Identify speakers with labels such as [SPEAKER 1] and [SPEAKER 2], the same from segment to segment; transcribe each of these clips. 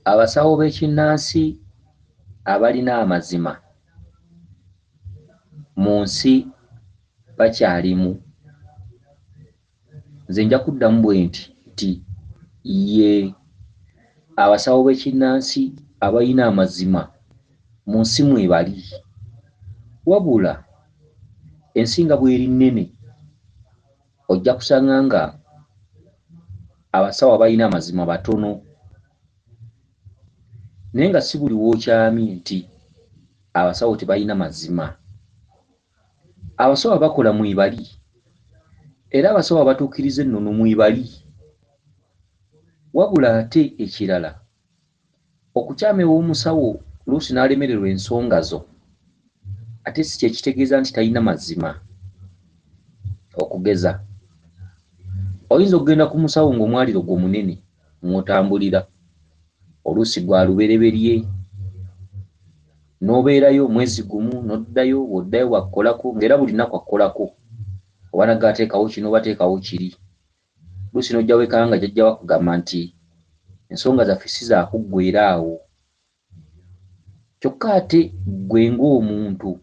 [SPEAKER 1] Abasawo b'ekinnansi abalina amazima mu nsi bakyalimu? Nze nja kuddamu bwe nti nti ye abasawo b'ekinnansi abalina amazima mu nsi mwebali. Wabula ensi nga bw'eri nnene, ojja kusanga nga abasawo abalina amazima batono. Naye nga si buli w'okyamye nti abasawo tebalina mazima. Abasawo abakola mwebali, era abasawo abatuukiriza ennono mwebali. Wabula ate ekirala, okukyama ew'omusawo oluusi n'alemererwa ensonga zo, ate si kye kitegeeza nti talina mazima. Okugeza, oyinza okugenda ku musawo ng'omwaliro gwo munene mw'otambulira, oluusi gwa lubereberye, n'obeerayo omwezi gumu n'oddayo, bw'oddayo bw'akukolako ng'era buli nnaku akukolako, oba nagga ateekawo kino oba ateekawo kiri. Oluusi n'ojja weekanga nga jjajja wo akugamba nti ensonga zaffe si za kuggweera awo. Kyokka ate ggwe ng'omuntu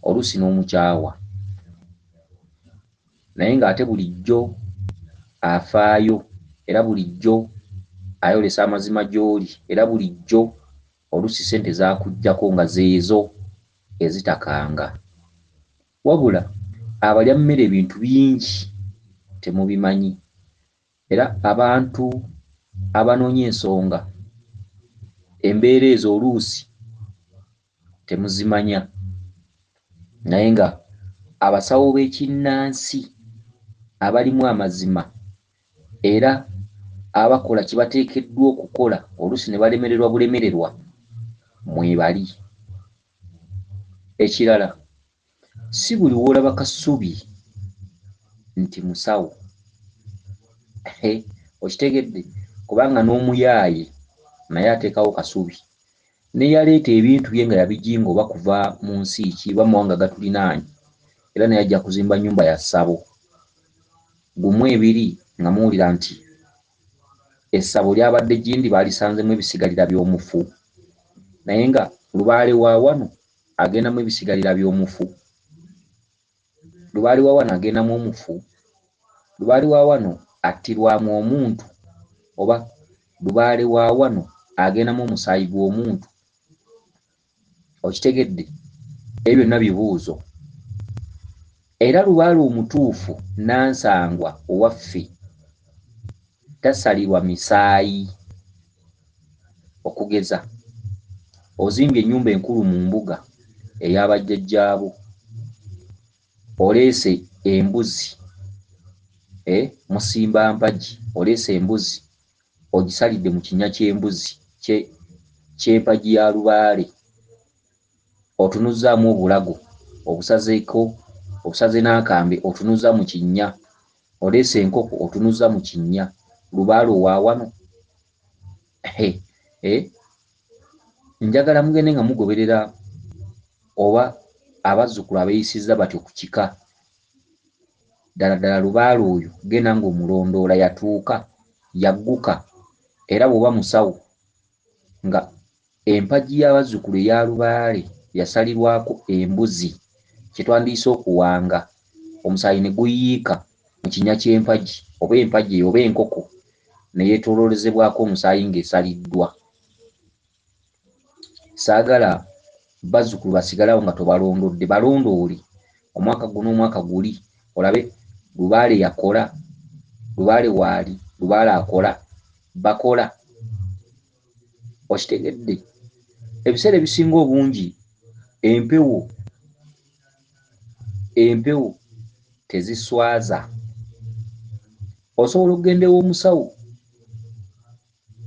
[SPEAKER 1] oluusi n'omukyawa, naye ng'ate bulijjo afaayo era bulijjo ayolesa amazima gy'oli era bulijjo oluusi ssente z'akuggyako nga zeezo ezitakanga. Wabula abalya mmere ebintu bingi temubimanyi era abantu abanoonya ensonga embeera ezo oluusi temuzimanya naye nga abasawo b'ekinnansi abalimu amazima era abakola kye bateekeddwa okukola oluusi ne balemererwa bulemererwa mwebali. Ekirala si buli w'olaba kasubi nti musawo. Okitegedde? Kubanga n'omuyaaye naye ateekawo kasubi. N'eyaleeta ebintu bye nga yabijinga oba kuva mu nsi ki oba mu mawanga agatulinaanye era naye ajja kuzimba nnyumba ya ssabo. Gumu ebiri nga muwulira nti essabo lyabadde gindi baalisanzemu ebisigalira by'omufu naye nga lubaale wa wano agendamu ebisigalira by'omufu. Lubaale wa wano agendamu omufu, lubaale wa wano attirwamu omuntu oba lubaale wa wano agendamu omusaayi gw'omuntu. Okitegedde? Ebyo byonna bibuuzo. Era lubaale omutuufu nnansangwa owaffe tasalirwa misaayi. Okugeza ozimbye ennyumba enkulu mu mbuga eya bajjajjaabo, oleese embuzi eh, musimba mpagi, oleese embuzi ogisalidde mu kinnya ky'embuzi ky'empagi ya lubaale, otunuzzaamu obulago obusazeeko obusaze n'akambe otunuzza mu kinnya, oleese enkoko otunuzza mu kinnya, lubaale owa wano? Eh? Njagala mugende nga mugoberera oba abazzukulu abeeyisizza batyo ku kika. Ddala ddala lubaale oyo genda ng'omulondoola yatuuka, yagguka era bw'oba musawo nga empagi y'abazzukulu eya lubaale yasalirwako embuzi kye twandiyise okuwanga omusaayi ne guyiika mu kinnya ky'empagi oba empagi eyo oba enkoko ne yeetooloolezebwako omusaayi ng'esaliddwa. Saagala bazzukulu basigale awo nga tobalondodde, balondoole omwaka guno omwaka guli olabe lubaale yakola, lubaale waali, lubaale akola, bakola. Okitegedde? Ebiseera ebisinga obungi empewo empewo teziswaza. Osobola okugenda ew'omusawo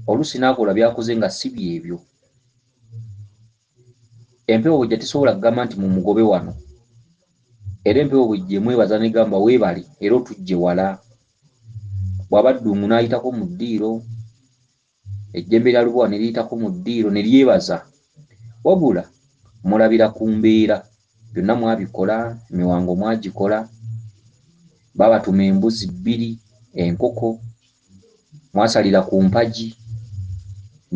[SPEAKER 1] oluusi n'akola by'akoze nga si byebyo. Empewo bw'ejja tesobola kugamba nti mumugobe wano. Era empewo bw'ejja emwebaza n'egamba weebale era otuggye wala. Bw'aba Ddungu n'ayitako mu ddiiro, ejjembe lya Lubowa ne liyitako mu ddiiro ne lyebaza. Wabula mulabira ku mbeera, byonna mwabikola, emiwango mwagikola, baabatuma embuzi bbiri, enkoko, mwasalira ku mpagi.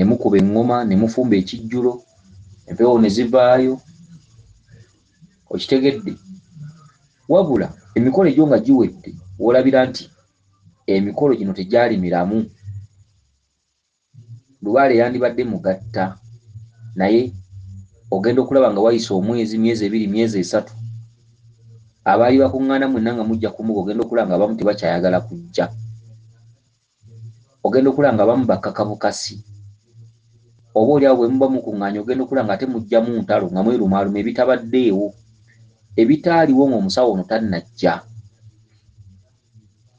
[SPEAKER 1] Ne mukuba eŋŋoma, ne mufumba ekijjulo, empewo ne zivaayo. Okitegedde? Wabula emikolo egyo nga giwedde, w'olabira nti emikolo gino tegyali miramu. Lubaale yandibadde mugatta, naye ogenda okulaba nga wayise omwezi, myezi 2, myezi 3, abaali bakuŋŋaana mwenna nga mujja ku mbuga, ogenda okulaba nga abamu tebakyayagala kujja. Ogenda okulaba nga abamu bakkaka bukasi. Oba oli awo bwe muba mukuŋŋaanye, ogenda okulaba nga ate mujjamu ntalo nga mwerumaaluma ebitabaddeewo, ebitaaliwo ng'omusawo ono tannajja.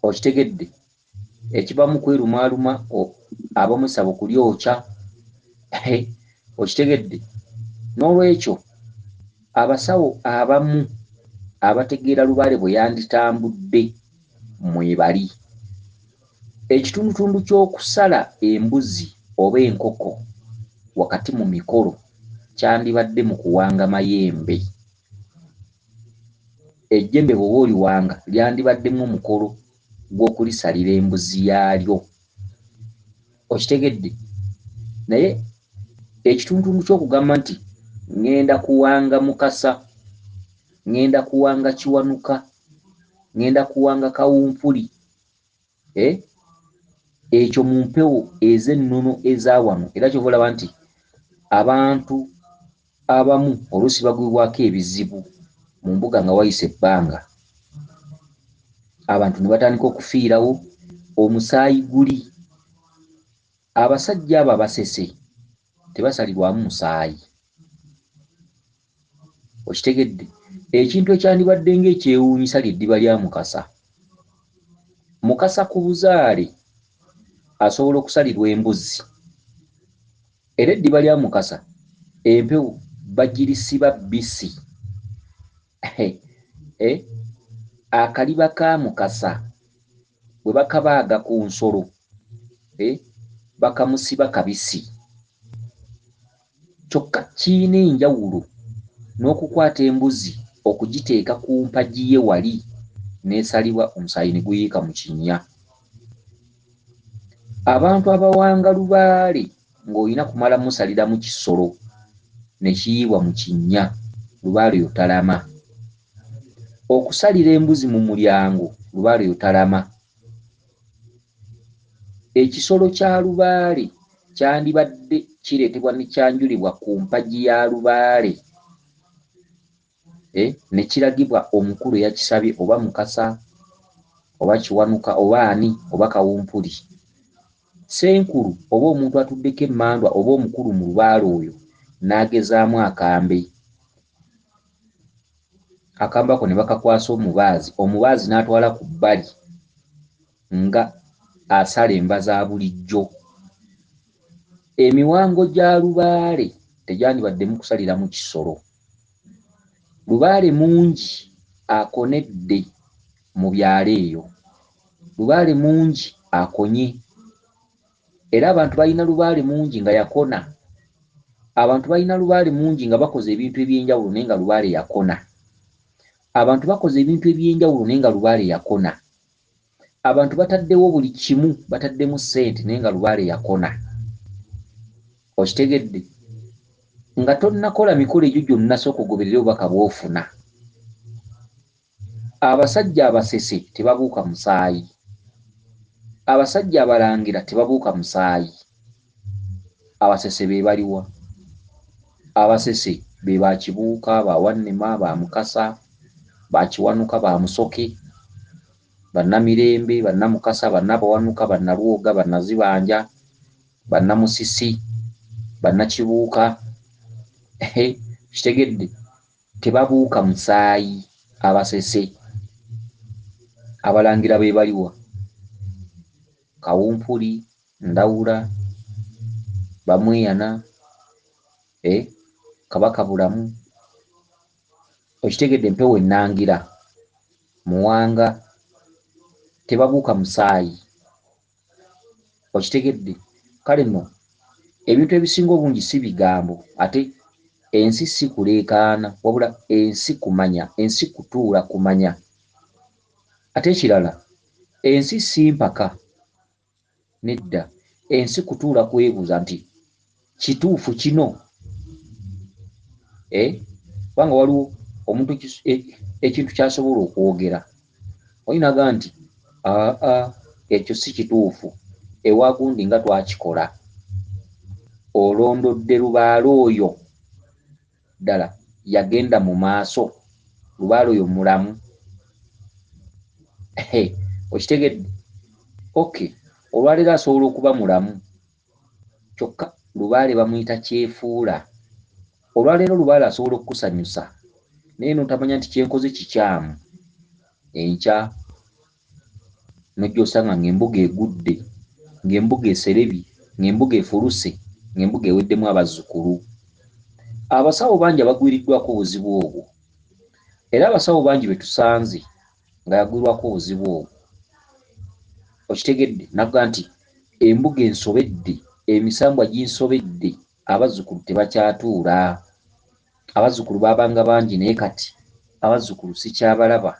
[SPEAKER 1] Okitegedde? Ekivamu kwerumaaluma, abamu essabo kulyokya. Okitegedde? N'olwekyo abasawo abamu abategeera lubaale bwe yanditambudde mwebali. Ekitundutundu ky'okusala embuzi oba enkoko wakati mu mikolo kyandibadde mu kuwanga mayembe. Ejjembe bw'oba oliwanga lyandibaddemu omukolo gw'okulisalira embuzi yaalyo. Okitegedde? Naye ekitundutundu ky'okugamba nti ŋŋenda kuwanga Mukasa, ŋŋenda kuwanga Kiwanuka, ŋŋenda kuwanga Kawumpuli, ekyo mu mpewo ez'ennono eza wano. Era ky'ova olaba nti abantu abamu oluusi bagwibwako ebizibu mu mbuga nga wayise ebbanga, abantu ne batandika okufiirawo omusaayi guli. Abasajja abo abasese tebasalirwamu musaayi. Okitegedde? Ekintu ekyandibadde ng'ekyewuunyisa ly'eddiba lya Mukasa. Mukasa ku buzaale asobola okusalirwa embuzi. Era eddiba lya Mukasa empewo bagirisiba bbisi. Akaliba ka Mukasa bwe bakabaaga ku nsolo, bakamusiba kabisi. Kyokka kirina enjawulo n'okukwata embuzi okugiteeka ku mpagi ye wali n'esalibwa omusaayi ne guyiika mu kinnya. Abantu abawanga lubaale ng'olina kumala musaliramu kisolo ne kiyiibwa mu kinnya, lubaale oyo talama. Okusalira embuzi mu mulyango, lubaale oyo talama. Ekisolo kya lubaale kyandibadde kireetebwa ne kyanjulibwa ku mpagi ya lubaale, ne kiragibwa omukulu eyakisabye, oba Mukasa, oba Kiwanuka, oba ani, oba Kawumpuli. Ssenkulu oba omuntu atuddeko emmandwa oba omukulu mu lubaale oyo n'agezaamu akambe. Akambe ako ne bakakwasa omubaazi, omubaazi n'atwala ku bbali nga asala enva za bulijjo. Emiwango gya lubaale tegyandibadde mu kusaliramu kisolo. Lubaale mungi akonedde mu byalo eyo. Lubaale mungi akonye. Era abantu balina lubaale mungi nga yakona. Abantu balina lubaale mungi nga bakoze ebintu eby'enjawulo naye nga lubaale yakona. Abantu bakoze ebintu eby'enjawulo naye nga lubaale yakona. Abantu bataddewo buli kimu, bataddemu ssente naye nga lubaale yakona. Okitegedde? Nga tonnakola mikolo egyo gyonna, sooka ogoberere obubaka bw'ofuna. Abasajja abasese tebabuuka musaayi. Abasajja abalangira tebabuuka musaayi. Abasese be baliwa? Abasese be ba Kibuuka, ba Wannema, ba Mukasa, ba Kiwanuka, ba Musoke, Bannamirembe, Bannamukasa, Bannabawanuka, Bannalwoga, Bannazibanja, Bannamusisi, Bannakibuuka. Kitegedde? Tebabuuka musaayi abasese. Abalangira be baliwa? Kawumpuli, Ndawula, Bamweyana, Kabaka Bulamu. Okitegedde? Empewo ennangira, Muwanga, tebabuuka musaayi. Okitegedde? Kale nno ebintu ebisinga obungi si bigambo, ate ensi si kuleekaana, wabula ensi kumanya, ensi kutuula kumanya. Ate ekirala, ensi si mpaka, nedda, ensi kutuula kwebuuza nti Kituufu kino? Kubanga waliwo omuntu ekintu ky'asobola okwogera, oli n'agamba nti aa, ekyo si kituufu, ewa gundi nga twakikola. Olondodde lubaale oyo ddala yagenda mu maaso? Lubaale oyo mulamu? Okitegedde? Okay, olwaleero asobola okuba mulamu, kyokka lubaale bamuyita kyefuula. Olwaleero lubaale asobola okukusanyusa, naye n'otamanya nti kyenkoze kikyamu. Enkya n'ojja osanga ng'embuga egudde, ng'embuga eserebye, ng'embuga efuluse, ng'embuga eweddemu abazzukulu. Abasawo bangi abagwiriddwako obuzibu obwo, era abasawo bangi be tusanze nga yagwirwako obuzibu obwo. Okitegedde? Nakuga nti embuga ensobedde, emisambwa ginsobedde, abazzukulu tebakyatuula. Abazzukulu baabanga bangi, naye kati abazzukulu sikyabalaba.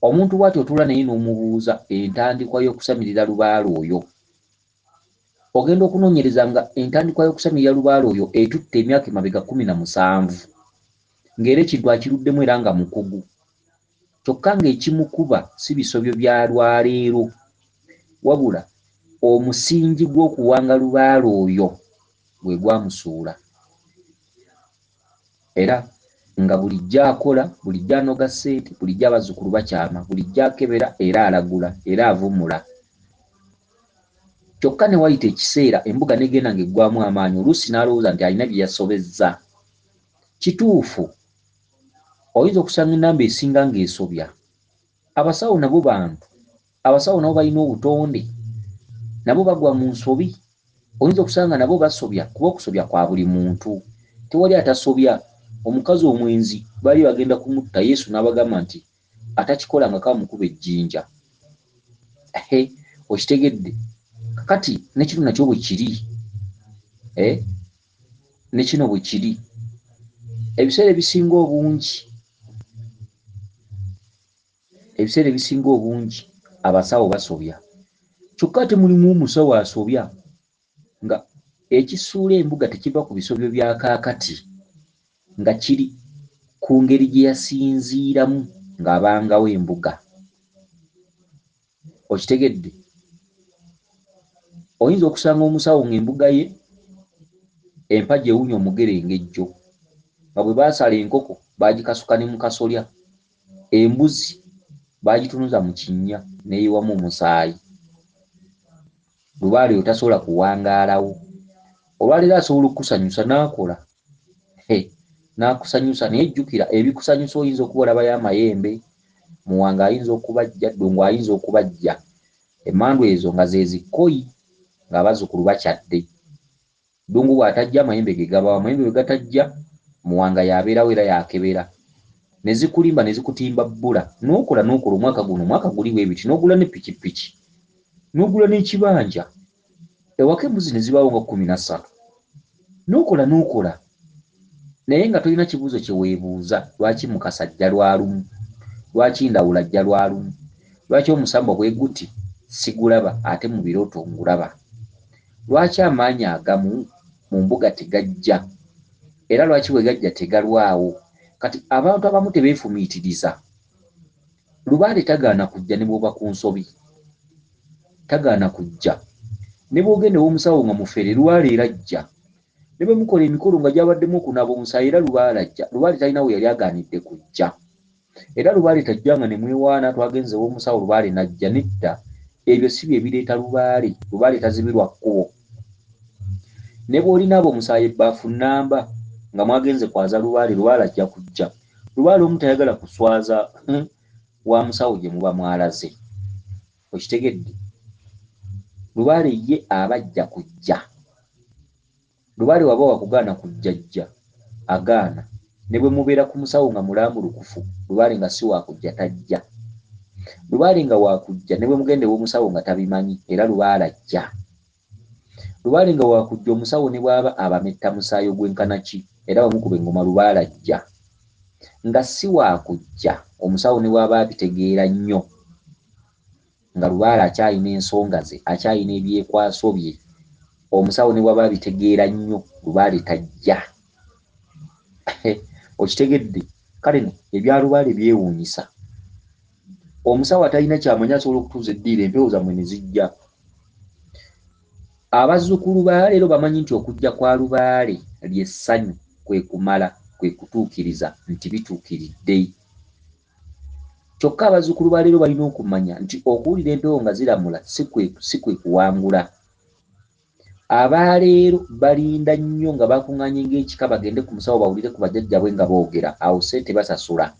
[SPEAKER 1] Omuntu bw'atyo otuula naye n'omubuuza entandikwa y'okusamirira lubaale oyo. Ogenda okunoonyereza nga entandikwa y'okusamirira lubaale oyo etutte emyaka emabega 17, ng'era ekintu akiruddemu era nga mukugu. Kyokka ng'ekimukuba si bisobyo bya lwaleero, wabula omusingi gw'okuwanga lubaale oyo gwe gwamusuula. Era nga bulijjo akola, bulijjo anoga ssente, bulijjo abazzukulu bakyama, bulijjo akebera era alagula era avumula. Kyokka ne wayita ekiseera embuga n'egenda ng'eggwamu amaanyi, oluusi n'alowooza nti alina bye yasobezza. Kituufu, oyinza okusanga ennamba esinga ng'esobya. Abasawo nabo bantu, abasawo nabo balina obutonde, nabo bagwa mu nsobi. Oyinza okusanga nabo basobya, kuba okusobya kwa buli muntu, tewali atasobya. Omukazi omwenzi baali bagenda kumutta, Yesu n'abagamba nti atakikolangako amukuba ejjinja. Okitegedde? Kakati ne kino nakyo bwe kiri, ne kino bwe kiri. Ebiseera ebisinga obungi, ebiseera ebisinga obungi abasawo basobya. Kyokka ate mulimu omusawo asobya nga ekisuula embuga tekiva ku bisobyo bya kaakati, nga kiri ku ngeri gye yasinziiramu ng'abangawo embuga. Okitegedde? Oyinza okusanga omusawo ng'embuga ye empagi ewunya omugere engejjo, nga bwe baasala enkoko baagikasuka ne mu kasolya, embuzi baagitunuza mu kinnya n'eyiwamu omusaayi. Lubaale oyo tasobola kuwangaalawo. Olwaleero asobola okukusanyusa n'akola, n'akusanyusa, naye jjukira ebikusanyusa oyinza okuba olabayo amayembe, Muwanga ayinza okubajja, Ddungu ayinza okubajja. Emmandu ezo nga ze zikkoyi ng'abazzukulu bakyadde. Ddungu bw'atajja amayembe ge gabawo, amayembe bwe gatajja Muwanga y'abeerawo era y'akebera. Ne zikulimba ne zikutimba bbula, n'okola n'okola omwaka guno omwaka guli bwe biti, n'ogula ne pikipiki, n'ogula n'ekibanja. Ewaka embuzi ne zibaawo nga 13. N'okola n'okola naye nga tolina kibuuzo kye weebuuza, lwaki Mukasa ajja lwa lumu? Lwaki Ndawula ajja lwa lumu? Lwaki omusambwa bwe guti sigulaba ate mu birooto ngulaba? Lwaki amaanyi agamu mu mbuga tegajja? Era lwaki bwe gajja tegalwawo? Kati abantu abamu tebeefumiitiriza. Lubaale tagaana kujja ne bw'oba ku nsobi. Tagaana kujja. Ne bw'ogenda ew'omusawo nga mufere, lubaale era ajja. Ne bwe mukola emikolo nga gyabaddemu okunaaba omusaayi, era lubaale ajja. Lubaale talina we yali agaanidde kujja. Era lubaale tajjanga ne mwewaana twagenze ew'omusawo lubaale n'ajja. Nedda, ebyo si bye bireeta lubaale. Lubaale tazibirwa kkubo. Ne bw'olinaaba omusaayi ebbaafu nnamba nga mwagenze kwaza lubaale, lubaale ajja kujja. Lubaale omu tayagala kuswaza wa musawo gye muba mwalaze. Okitegedde? Lubaale ye aba ajja kujja. Lubaale waba wakugaana kujja ajja, agaana. Ne bwe mubeera ku musawo nga mulambulukufu, lubaale nga si wa kujja tajja. Lubaale nga wa kujja ne bwe mugenda ew'omusawo nga tabimanyi, era lubaale ajja. Lubaale nga wa kujja omusawo ne bw'aba abametta musaayi ogwenkana ki, era bwe mukuba eŋŋoma lubaale ajja. Nga si wa kujja omusawo ne bw'aba abitegeera nnyo, nga lubaale akyalina ensonga ze, akyalina ebyekwaso bye. Omusawo ne bw'aba abitegeera nnyo, lubaale tajja. Okitegedde? Kale no ebya lubaale byewuunyisa. Omusawo atalina kyamanyi asobola okutuuza eddiiro, empewo zammwe ne zijja. Abazzukulu ba leero bamanyi nti okujja kwa lubaale ly'essanyu, kwe kumala, kwe kutuukiriza nti bituukiridde. Kyokka abazzukulu ba leero balina okumanya nti okuwulira empewo nga ziramula si kwe kuwangula. Aba leero balinda nnyo nga bakuŋŋaanye ng'ekika bagende ku musawo bawulire ku bajjajjaabwe nga boogera, awo ssente basasula.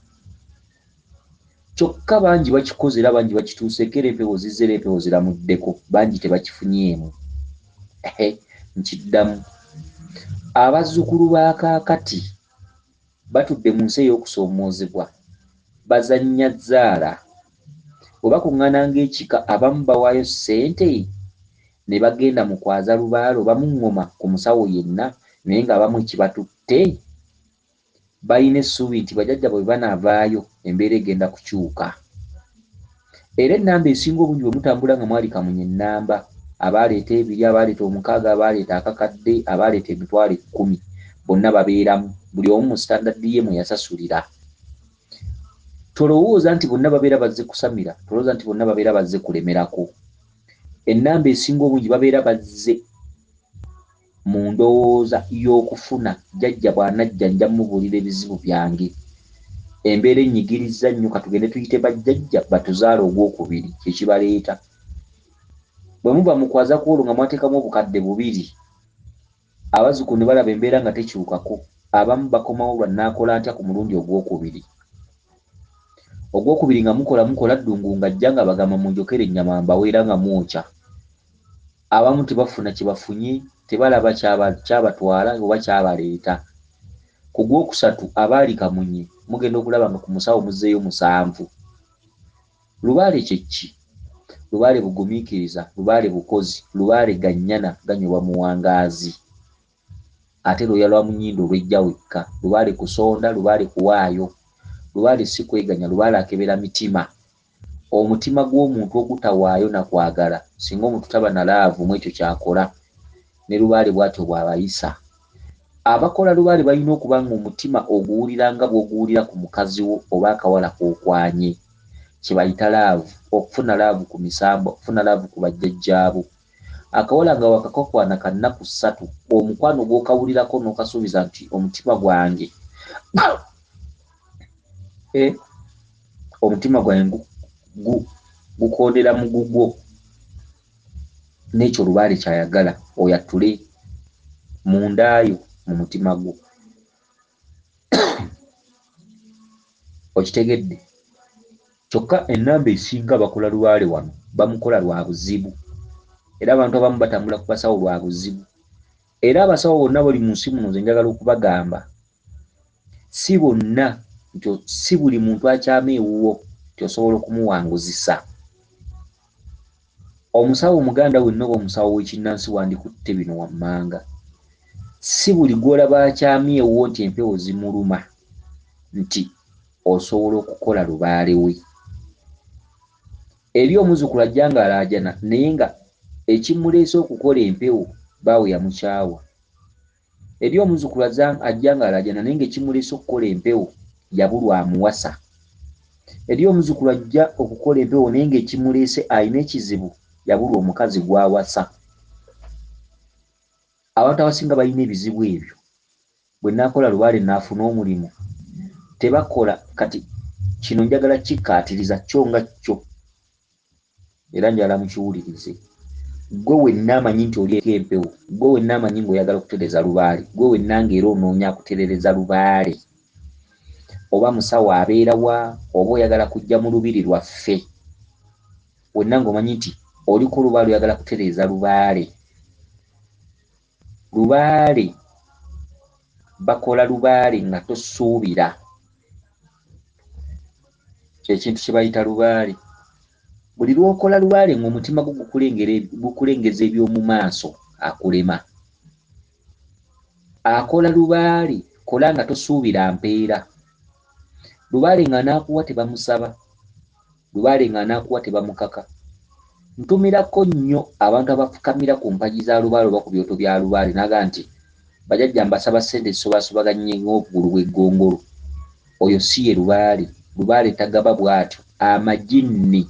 [SPEAKER 1] Kyokka bangi bakikoze era bangi bakituuseeko era empewo zizze era empewo ziramuddeko, bangi tebakifunyeemu. Nkiddamu, abazzukulu ba kaakati batudde mu nsi ey'okusoomoozebwa, bazannya zzaala. Bwe bakuŋŋaana ng'ekika, abamu bawaayo ssente ne bagenda mu kwaza lubaale oba mu ŋŋoma ku musawo yenna, naye ng'abamu ekibatutte balina essuubi nti bajjajjaabwe bwe banaavaayo embeera egenda kukyuka. Era ennamba esinga obungi bwe mutambula nga mwali kamunye ennamba, abaaleeta ebiri, abaaleeta omukaaga, abaaleeta akakadde, abaaleeta 100,000, bonna babeeramu, buli omu mu standard ye mwe yasasulira. Tolowooza nti bonna babeera bazze kusamira, tolowooza nti bonna babeera bazze kulemerako. Ennamba esinga obungi babeera bazze mu ndowooza y'okufuna jjajja bw'anajja nja mmubuulira ebizibu byange. Embeera ennyigiriza nnyo, katugende tuyite bajjajja batuzaale ogwokubiri, kye kibaleeta. Bwe muva mu kwaza ku olwo nga mwateekamu 2,000, abazzukulu ne balaba embeera nga tekyukako, abamu bakomawo lwa nnaakola ntya ku mulundi ogwokubiri. Ogwokubiri nga mukola mukola ddungu ng'ajja ng'abagamba munjokere ennyama mbawe era nga mwokya. Abamu tebafuna kye bafunye, tebalaba kyabatwala oba kyabaleeta. Ku gwokusatu abaali kamunye mugenda okulaba nga ku musawo muzzeeyo 7. Lubaale kye ki? Lubaale bugumiikiriza, lubaale bukozi, lubaale gannyana ganywebwa muwangaazi. Ate lwoya lwa munyindo olwejja wekka. Lubaale kusonda, lubaale kuwaayo. Lubaale si kweganya, lubaale akebera mitima. Omutima gw'omuntu ogutawaayo na kwagala, singa omuntu taba na laavu mu ekyo ky'akola, ne lubaale bw'atyo bw'abayisa. Abakola lubaale balina okuba ng'omutima oguwulira nga bw'oguwulira ku mukazi wo oba akawala k'okwanye. Kye bayita laavu, okufuna laavu ku misambwa, okufuna laavu ku bajjajjaabo. Akawala nga wakakakwana ka nnaku ssatu, omukwano gw'okawulirako n'okasuubiza nti omutima gwange omutima gwange gukondera mu gugwo, n'ekyo lubaale ky'ayagala oyatule mundaayo mu mutima gwo. Okitegedde? Kyokka ennamba esinga bakola lubaale wano bamukola lwa buzibu, era abantu abamu batambula ku basawo lwa buzibu. Era abasawo bonna bali mu nsi muno nze njagala okubagamba, si bonna nti si buli muntu akyama ewuwo nti osobola okumuwanguzisa. Omusawo omuganda wenna oba omusawo w'ekinnansi wandikutte bino wammanga. Si buli gw'olaba akyamye ewuwo nti empewo zimuluma nti osobola okukola lubaale we. Eri omuzzukulu ajja ng'alaajana naye nga ekimuleese okukola empewo bbaawe yamukyawa. Eri omuzzukulu ajja ng'alaajana naye ng'ekimuleese okukola empewo yabulwa amuwasa. Eri omuzzukulu ajja okukola empewo naye ng'ekimuleese alina ekizibu yabulwa omukazi gw'awasa. Abantu abasinga balina ebizibu ebyo. Bwe nnaakola lubaale nnaafuna omulimu. Tebakola kati kino njagala kikkaatiriza kyo nga kyo era njagala mukiwulirize. Ggwe wenna amanyi nti oliko empewo, ggwe wenna amanyi ng'oyagala okutereeza lubaale, ggwe wenna ng'era onoonya akutereereza lubaale, oba musawo abeera wa, oba oyagala kujja mu lubiri lwaffe, wenna ng'omanyi nti oliko lubaale oyagala kutereeza lubaale. Lubaale bakola lubaale nga tosuubira. Kyekintu kye bayita lubaale. Buli lw'okola lubaale ng'omutima gwo gukulengeza eby'omu maaso akulema. Akola lubaale kola nga tosuubira mpeera. Lubaale ng'anaakuwa tebamusaba. Lubaale ng'anaakuwa tebamukaka. Ntumirako nnyo abantu abafukamira ku mpagi za lubaale oba ku byoto bya lubaale naga nti bajajja mbasaba ssente zisobaasobaganye ng'obugulu bw'eggongolo. Oyo si ye lubaale. Lubaale tagaba bw'atyo. Amajinni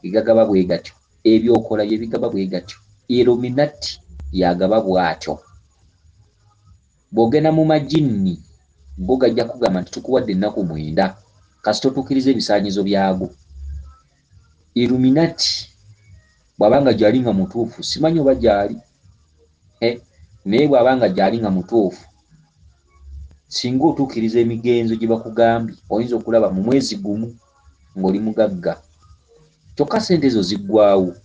[SPEAKER 1] ge gagaba bwe gatyo. Ebyokola bye bigaba bwe gatyo. Illuminati y'agaba bw'atyo. Bw'ogenda mu majinni go gajja kugamba nti tukuwadde ennaku 9 kasita otuukiriza ebisaanyizo byago. Illuminati bw'aba nga gy'ali nga mutuufu, simanyi oba gy'ali, naye bw'aba nga gy'ali nga mutuufu, singa otuukiriza emigenzo gye bakugambye, oyinza okulaba mu mwezi gumu ng'oli mugagga. Kyokka ssente ezo ziggwaawo,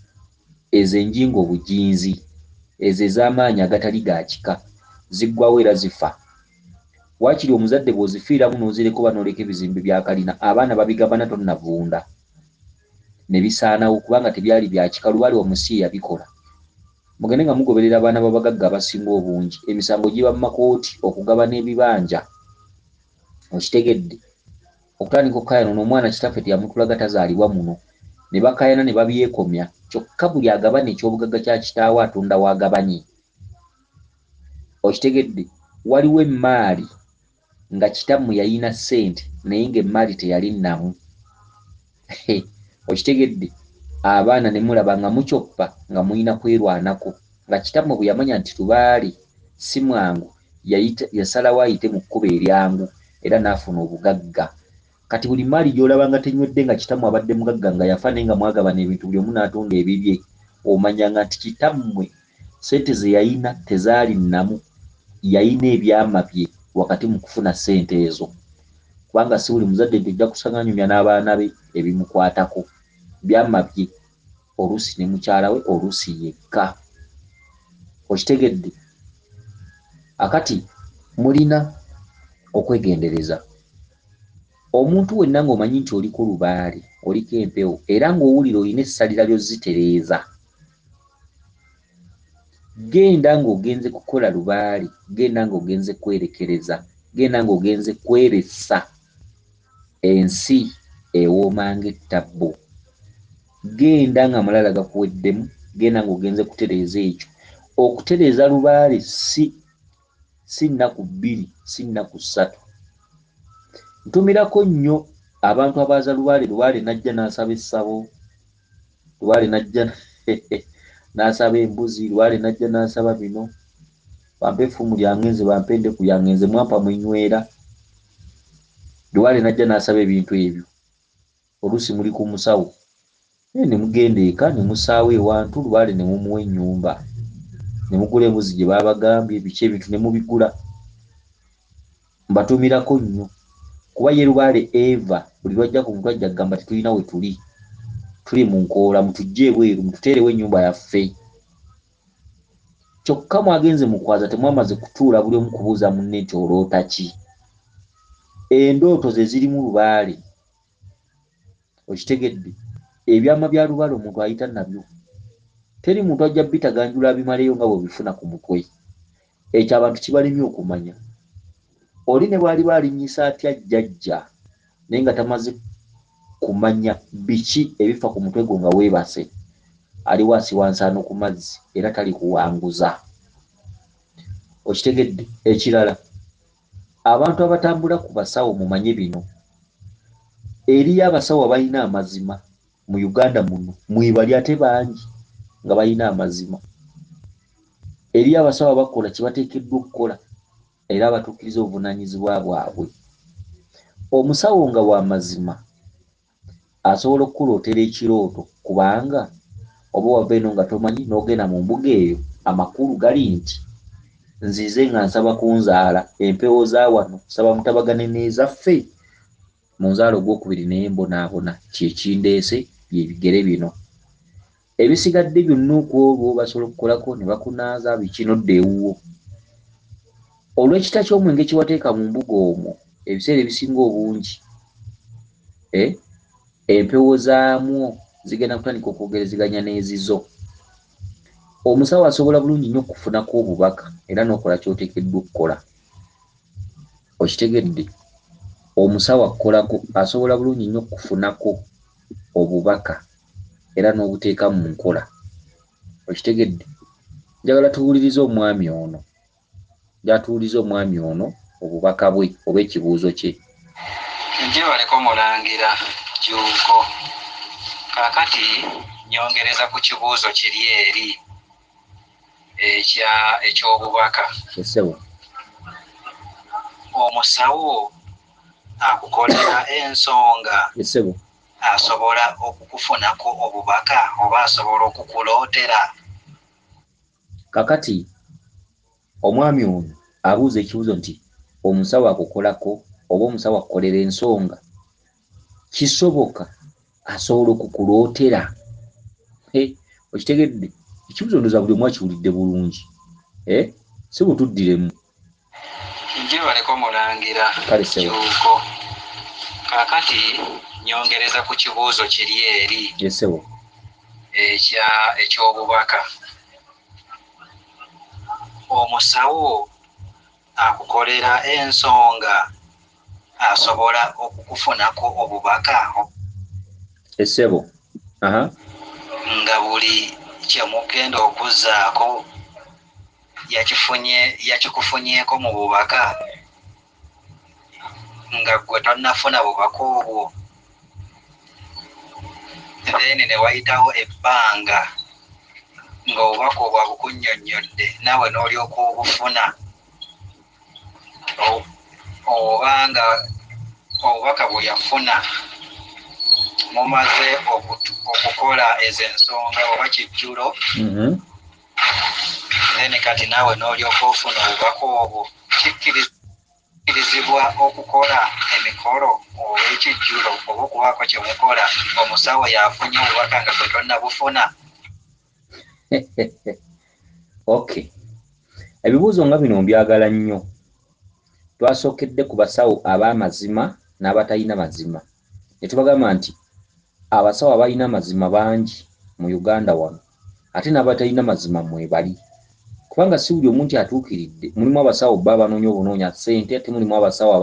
[SPEAKER 1] ezo enjingo obujinzi, ezo ez'amaanyi agatali ga kika, ziggwaawo era zifa. Waakiri omuzadde bw'ozifiiramu n'ozireka oba n'oleka ebizimbe bya kalina, abaana babigabana tonnavunda ne bisaanawo kubanga tebyali bya kika, lubaale wammwe si ye yabikola. Mugende nga mugoberera abaana b'abagagga abasinga obungi, emisango giba mu makooti okugabana ebibanja. Okitegedde? Okutandika okukaayana ono omwana kitaffe teyamutulaga tazaalibwa muno. Ne bakaayana ne babyekomya. Kyokka buli agabana eky'obugagga kya kitaawe atunda w'agabanye. Okitegedde? Waliwo emmaali nga kitammwe yalina ssente naye ng'emmaali teyali nnamu. Okitegedde? Abaana ne mulaba nga mukyoppa nga mulina kwerwanako. Nga kitammwe bwe yamanya nti lubaale si mwangu, yasalawo ayite mu kkubo eryangu era n'afuna obugagga. Kati buli mmaali gy'olabanga tenywedde nga kitammwe abadde mugagga nga yafa naye nga mwagabana ebintu buli omu n'atunda ebibye, omanyanga nti kitammwe ssente ze yalina tezaali nnamu, yalina ebyama bye wakati mu kufuna ssente ezo. Kubanga si buli muzadde nti ojja kusanga anyumya n'abaana be ebimukwatako. Byama bye oluusi ne mukyala we oluusi yekka. Okitegedde? Akati mulina okwegendereza. Omuntu wenna ng'omanyi nti oliko lubaale, oliko empewo era ng'owulira olina essalira ly'ozitereeza, genda ng'ogenze kukola lubaale, genda ng'ogenze kwerekereza, genda ng'ogenze kweresa. Ensi ewooma ng'ettabbo. Genda ng'amalala gakuweddemu, genda ng'ogenze kutereeza ekyo. Okutereeza lubaale si nnaku 2, si nnaku 3. Ntumirako nnyo abantu abaaza lubaale, lubaale n'ajja n'asaba essabo, lubaale n'ajja n'asaba embuzi, lubaale n'ajja n'asaba bino, bampe effumu lyange nze, bampe endeku yange nze, mwampa mwenywera. Lubaale n'ajja n'asaba ebintu ebyo. Oluusi muli ku musawo, naye ne mugenda eka ne musaawa ewantu, lubaale ne mumuwa ennyumba, ne mugula embuzi gye baabagambye, biki ebintu ne mubigula. Mbatumirako nnyo kuba ye lubaale Eva buli lwajja ku muntu ajja kugamba tetulina we tuli, tuli mu nkoola, mutujje ebweru, mututeerewo ennyumba yaffe. Kyokka mwagenze mu kwaza temwamaze kutuula buli omu kubuuza munne nti oloota ki. Endooto ze zirimu lubaale. Okitegedde? Ebyama bya lubaale omuntu ayita nabyo. Teri muntu ajja bitaganjula abimaleyo nga bw'obifuna ku mutwe. Ekyo abantu kibalemye okumanya. Oli ne bw'aliba alinnyisa atya jjajja naye nga tamaze kumanya biki ebifa ku mutwe gwo nga weebase, aliwo asiwa nsaano ku mazzi era talikuwanguza. Okitegedde? Ekirala, abantu abatambula ku basawo mumanye bino. Eriyo abasawo abalina amazima mu Uganda muno, mwebali ate bangi nga balina amazima. Eriyo abasawo abakola kye bateekeddwa okukola era abatuukiriza obuvunaanyizibwa bwabwe. Omusawo nga wa mazima asobola okukulootera ekirooto kubanga oba wava eno nga tomanyi n'ogenda mu mbuga eyo, amakulu gali nti nzize nga nsaba kunzaala, empewo za wano nsaba mutabagane n'ezaffe mu nzaala ogwokubiri naye mbonaabona, kye kindeese bye bigere bino. Ebisigadde byonna okwolwo basobola okukolako ne bakunaaza biki n'odda ewuwo. Olw'ekita ky'omwenge kye wateeka mu mbuga omwo, ebiseera ebisinga obungi empewo zaamwo zigenda kutandika okwogerezeganya n'ezizo. Omusawo asobola bulungi nnyo okukufunako obubaka era n'okola ky'oteekeddwa okukola. Okitegedde? Omusawo akukolako asobola bulungi nnyo okukufunako obubaka era n'obuteeka mu nkola. Okitegedde? Njagala tuwulirize omwami ono. Njagala tuwulirize omwami ono obubaka bwe oba ekibuuzo kye.
[SPEAKER 2] Njebaleko Mulangira Jjuuko. Kaakati nyongereza ku kibuuzo kiri eri ekya eky'obubaka.
[SPEAKER 1] Ssebo.
[SPEAKER 2] Omusawo akukolera ensonga
[SPEAKER 1] Ssebo.
[SPEAKER 2] asobola okukufunako obubaka oba asobola okukulootera?
[SPEAKER 1] Kakati omwami ono abuuza ekibuuzo nti omusawo akukolako oba omusawo akukolera ensonga kisoboka asobola okukulootera? Okitegedde? Ekibuuzo ndowooza buli omu akiwulidde bulungi. Ssebo tuddiremu.
[SPEAKER 2] Njebaleko Mulangira
[SPEAKER 1] Kale ssebo.
[SPEAKER 2] Jjuuko. Kaakati nyongereza ku kibuuzo kiri eri
[SPEAKER 1] Ssebo.
[SPEAKER 2] ekya eky'obubaka. Omusawo akukolera ensonga asobola okukufunako obubaka
[SPEAKER 1] Ssebo.
[SPEAKER 2] nga buli kye mugenda okuzzaako yakifunye yakikufunyeeko mu bubaka nga ggwe tonnafuna bubaka obwo, then ne wayitawo ebbanga ng'obubaka obwo abukunnyonnyodde naawe n'olyoka obufuna, oba nga obubaka bwe yafuna mumaze okukola ezo ensonga oba kijjulo, then kati naawe n'olyoka ofuna obubaka obwo, kikkirizibwa okukola emikolo oba ekijjulo oba okubaako kye mukola omusawo yafunye obubaka nga gwe tonnabufuna?
[SPEAKER 1] Okay. Ebibuuzo nga bino mbyagala nnyo. Twasookedde ku basawo ab'amazima n'abatalina mazima. Ne tubagamba nti abasawo abalina amazima bangi mu Uganda wano, ate n'abatalina mazima mwebali. Kubanga si buli omu nti atuukiridde. Mulimu abasawo bo abanoonya obunoonya ssente, ate mulimu abasawo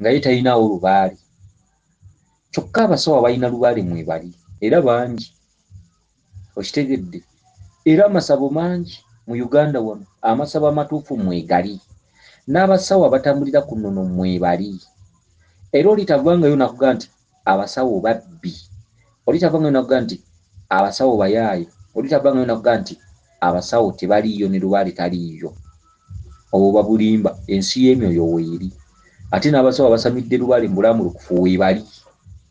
[SPEAKER 1] nga ye talinaawo lubaale. Kyokka abasawo abalina lubaale mwebali era bangi. Okitegedde? Era amasabo mangi mu Uganda wano, amasabo amatuufu mwegali. N'abasawo abatambulira ku nnono mwebali. Era oli tavangayo n'akugamba nti abasawo babbi. Oli tavangayo n'akugamba nti abasawo bayaaye. Oli tavangayo n'akugamba nti abasawo tebaliiyo ne lubaale taliiyo. Obwo babulimba, ensi y'emyoyo weeri. Ate n'abasawo abasamidde lubaale mu bulambulukufu weebali,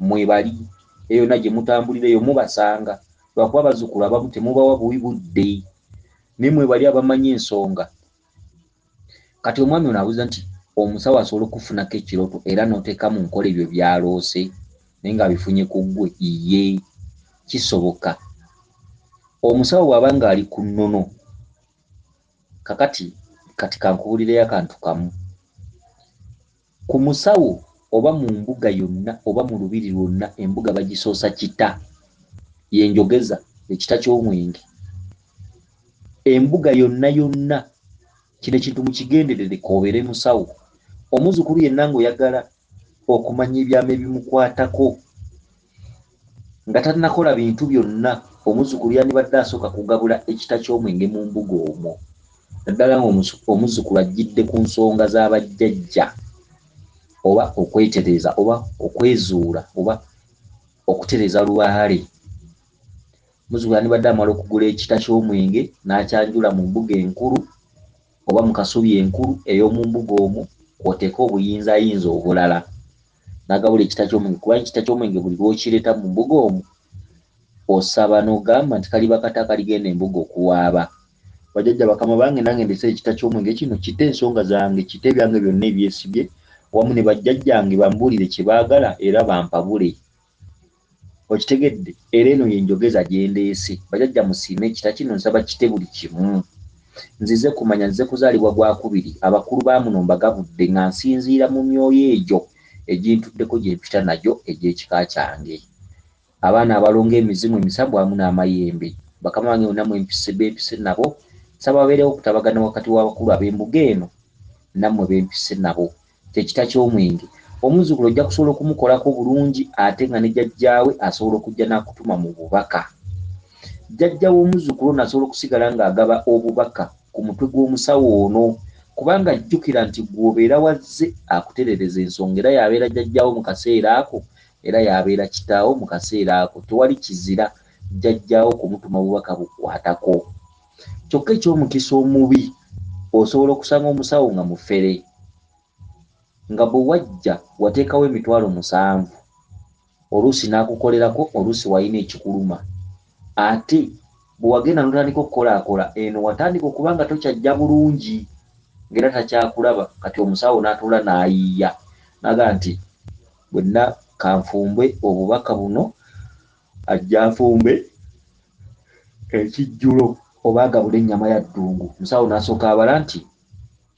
[SPEAKER 1] mwebali. Eyo yonna gye mutambulira eyo mubasanga. Lwakuba abazzukulu abamu temubawa buwi budde. Naye mwebali abamanyi ensonga. Kati omwami ono abuuza nti omusawo asobola okufunako ekirooto era n'oteeka mu nkola ebyo by'aloose naye ng'abifunye ku ggwe? Ye, kisoboka. Omusawo bw'aba ng'ali ku nnono, kakati kati kankubuulireyo akantu kamu. Ku musawo oba mu mbuga yonna oba mu lubiri lwonna embuga bagisoosa kita. Yenjogeza ekita ky'omwenge. Embuga yonna yonna kino ekintu mukigenderere k'obeere musawo. Omuzzukulu yenna ng'oyagala okumanya ebyama ebimukwatako nga tannakola bintu byonna, omuzzukulu yandibadde asooka kugabula ekita ky'omwenge mu mbuga omwo. Naddala ng'omuzzukulu ajjidde ku nsonga z'abajjajja oba okwetereeza oba okwezuula oba okutereeza lubaale. Omuzzukulu yandibadde amala okugula ekita ky'omwenge n'akyanjula mu mbuga enkulu oba mu kasubi enkulu ey'omu mbuga omwo kw'oteeka obuyinzayinza obulala n'agabula ekita ky'omwenge, kubanga ekita ky'omwenge buli lw'okireeta mu mbuga omwo osaba n'ogamba nti kaliba kata akaligenda embuga okuwaaba. Bajjajja bakama bange nange ndeese ekita ky'omwenge kino kite ensonga zange, kite ebyange byonna ebyesibye wamu ne bajjajjange bambuulire kye baagala era bampabule. Okitegedde? Era eno y'enjogeza gye ndeese. Bajjajja musiime ekita kino nsaba kite buli kimu. Nzize kumanya nzize kuzaalibwa gwakubiri, abakulu ba muno mbagabudde nga nsinziira mu myoyo egyo egintuddeko gye mpita nagyo egy'ekika kyange. Abaana abalongo emizimu emisambwa wamu n'amayembe. Bakama bange bonna mwempise bempise nabo nsaba wabeerewo okutabagana wakati w'abakulu ab'embuga eno nammwe bempise nabo. Kye kita ky'omwenge. Omuzzukulu ojja kusobola okumukolako bulungi ate nga ne jjajjaawe asobola okujja n'akutuma mu bubaka. Jjajja w'omuzzukulu ono asobola okusigala ng'agaba obubaka ku mutwe gw'omusawo ono, kubanga jjukira nti gw'obeera wazze akuterereza ensonga, era y'abeera jjajjaawo mu kaseera ako, era y'abeera kitaawo mu kaseera ako. Tewali kizira jjajjaawo kumutuma bubaka bukwatako. Kyokka eky'omukisa omubi, osobola okusanga omusawo nga mufere, nga bwe wajja wateekawo 700,000, oluusi n'akukolerako, oluusi walina ekikuluma. Ate bwe wagenda n'otandika okukolaakola eno, watandika okuba nga tokyajja bulungi, ng'era takyakulaba. Kati omusawo n'atuula n'ayiiya n'agamba nti bwenna kanfumbe obubaka buno, ajja afumbe ekijjulo oba agabule ennyama ya ddungu. Omusawo n'asooka abala nti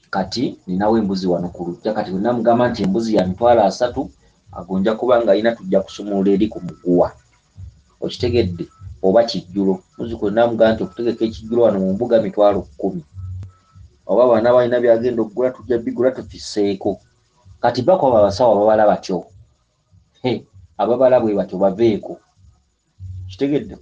[SPEAKER 1] kati ninawo embuzi wano ku luggya, kati bwe namugamba nti embuzi ya 300,000, ago nja kuba nga alina, tujja kusumulula eri ku muguwa. Okitegedde? Oba kijjulo, muzzukulu namugamba nti okutegeka ekijjulo wano mu mbuga 10,000, oba bana balina byagenda okugula, tujja bigula tufisseeko. Kati bakwaba abasawo ababala batyo, ababala bwe batyo baveeko. Kitegedde?